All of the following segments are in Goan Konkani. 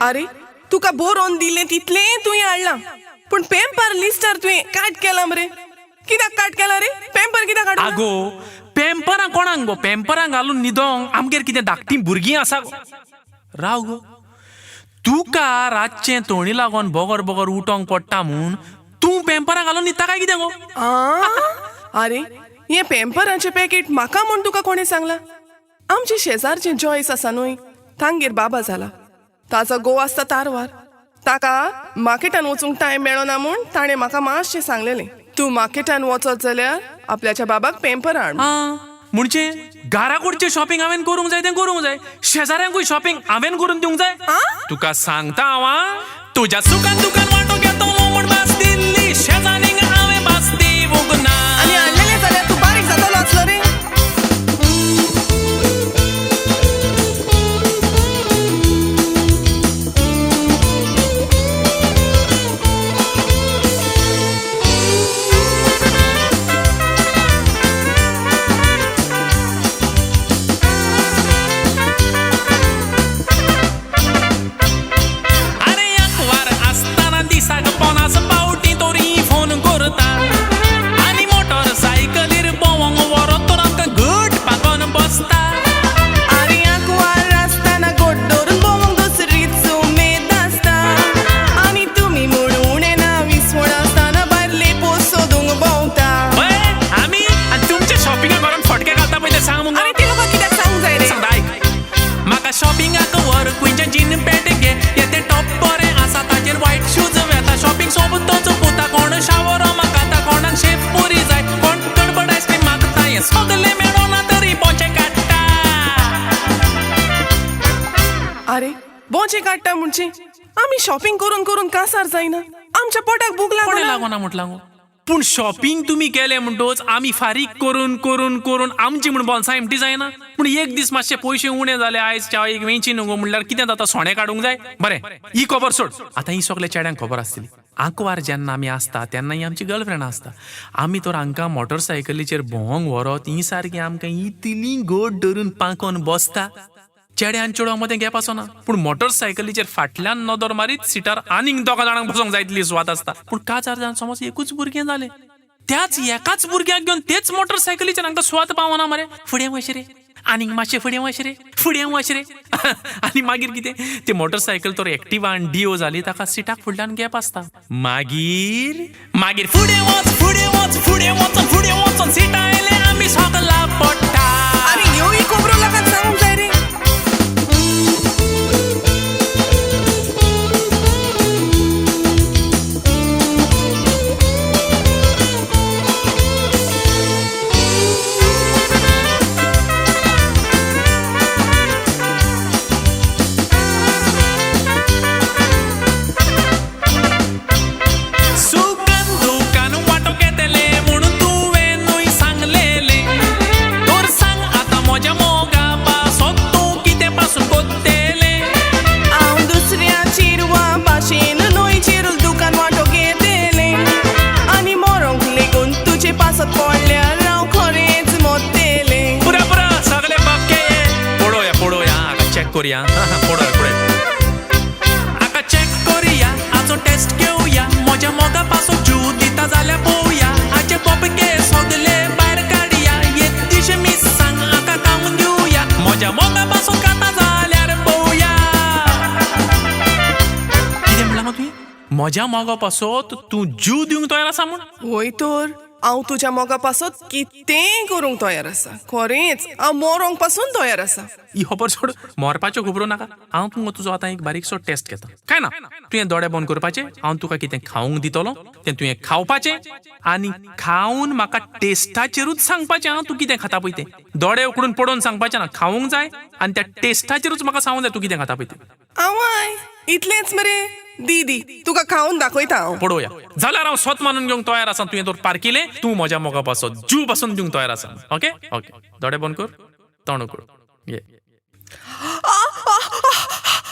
अरे तुका बरोवन दिलें तितलें तुवें हाडलां, पूण पेंपर लिस्टार तुवें काट केलां मरे. कित्याक काट केला रे? पेंपर कित्याक काडूं? आगो पेंपरां कोणाक गो? पेंपरां घालून न्हिदोंक आमगेर कितें धाकटीं भुरगीं आसा गो? राव गो, तुका रातचें तोणी लागोन बोगर बोगर उठोंक पडटा म्हूण तूं पेंपरां घालून न्हिदता काय कितें गो? आरे हें पेंपराचें पॅकेट म्हाका म्हूण तुका कोणें सांगलां? आमचे शेजारचें जॉयस आसा न्हय, तांगेर बाबा जाला, ताचो घोव आसता तारवार. ताका मार्केटान वचूंक टायम मेळना म्हूण ताणें म्हाका मातशें सांगलेलें, तूं मार्केटान वचत जाल्यार आपल्याच्या बाबाक पेंपर हाड. म्हणजे घराकडचें शॉपिंग हांवें करूंक जाय तें करूंक जाय, शेजाऱ्यांकूय शॉपिंग हांवें करून दिवंक जाय. तुका सांगता हांव, तुज्या सुखान दुकान वांटो घेतलो म्हूण भास दिल्ली शेजाऱ्यांक हांवें भास दिवंक ना. आनी हाडलेलें जाल्यार तूं बारीक जातलो आसलो रे. अरे बोचे काडटा म्हणजे आमी शॉपिंग करून करून कासार जायना, आमच्या पोटाक भूक लागना. लागना म्हटलां गो, पूण शॉपिंग तुमी केलें म्हणटोच आमी फारीक करून करून करून आमची म्हूण बोल्सां एमटी जायना. पूण एक दीस मातशे पयशे उणे जाले, आयज च्या एक वेंची न्हू गो म्हणल्यार कितें जाता, सोणे काडूंक जाय. बरें ही खबर सोड, आतां ही सगल्या चेड्यांक खबर आसतली. आंकवार जेन्ना आमी आसता तेन्ना ही आमची गर्लफ्रेंड आसता. आमी तर हांकां मोटरसायकलीचेर भोंवंक व्हरत ही सारकी आमकां इतली गोड धरून पांकोन बसता. चेड्या आनी चेडवा मदें गॅप आसना, पूण मोटरसायकलीचेर फाटल्यान नदर मारीत सिटार आनीक दोगां जाणांक बसोंक जाय इतली सुवात आसता. पूण काजार जावन समज एकूच भुरगें जालें, त्याच एकाच भुरग्याक घेवन तेच मोटरसायकलीचेर हांकां सुवात पावना मरे. फुडें वच रे, आनीक मातशें फुडें वच रे, फुडें वच रे. आनी मागीर कितें, ती मोटरसायकल तर एक्टिवा आनी डिओ जाली, ताका सिटाक फुडल्यान गॅप आसता. मागीर मागीर फुडें वच, फुडें वच, फुडें वच, फुडें वचून सिटां आयले आमी सगला पडटा. आरे ह्यो ही खबरो लोकांक सांगूंक जाय रे. करूया, पळोवया पळोवया, आका चॅक करूया, आजो टेस्ट घेवया, म्हज्या मोगा पासून जीव दिता जाल्यार पळोवया, आजे बोबके सगले भायर काडया, एक दीस मिरसांग आका खावन घेवया, म्हज्या मोगा पासून खाता जाल्यार पळोवया. कितें म्हणलां गो तुवें? म्हज्या मोगा पासत तूं जीव दिवंक तयार आसा म्हूण? वय तर, हांव तुज्या मोगा पासत कितेंय करूंक तयार आसा. खरेंच हांव मरोंक पासून तयार आसा. ही खबर सोड, मरपाच्यो खबरो नाका. हांव तुमकां तुजो आतां एक बारीकसो टेस्ट घेता. काय ना, तुवें दोळे बंद करपाचे, हांव तुका कितें खावंक दितलो तें तुवें खावपाचें आनी खावन म्हाका टेस्टाचेरूच सांगपाचें. हांव तूं कितें खाता पळय तें दोळे उकडून पडोवन सांगपाचें ना, खावंक जाय आनी त्या टेस्टाचेरूच म्हाका सांगूंक जाय तूं कितें खाता पळय तें. आवय इतलेंच मरे दीदी, तुका खावन दाखयता हांव. पळोवया जाल्यार हांव स्वत मानून घेवंक तयार आसा. तुवें तर पारकिलें, तूं म्हज्या मोगा पासत जीव पासून दिवंक तयार आसा. ओके ओके, दोळे बंद कर, तोंड उकड, घे.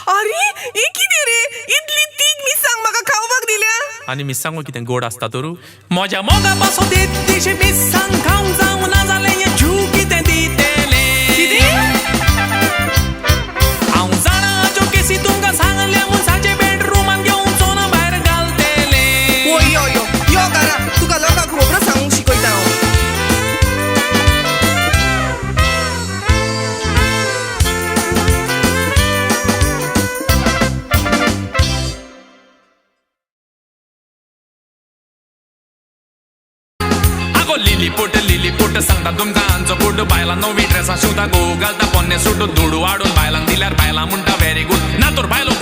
अरे हे कितें रे, इतली तीख मिरसांग म्हाका खावपाक दिल्या? आनी मिरसांगो कितें गोड आसता तर? म्हज्या मोगा पासत इतलीशी मिरसांग खावंक जावं ना जालें हें जीव कितें दितलें? कितें? हांव जाणा हाच्यो केसी तुमकां सांगल्या म्हूण. लिलीपुट लिलीपुट सांगता तुमकां आमचो गुड. बायलां नवी ड्रेसां शिंवता, घोव घालता पोन्ने सूट. दुडू हाडून बायलांक दिल्यार बायलां म्हणटा व्हेरी गुड, ना तर बायलो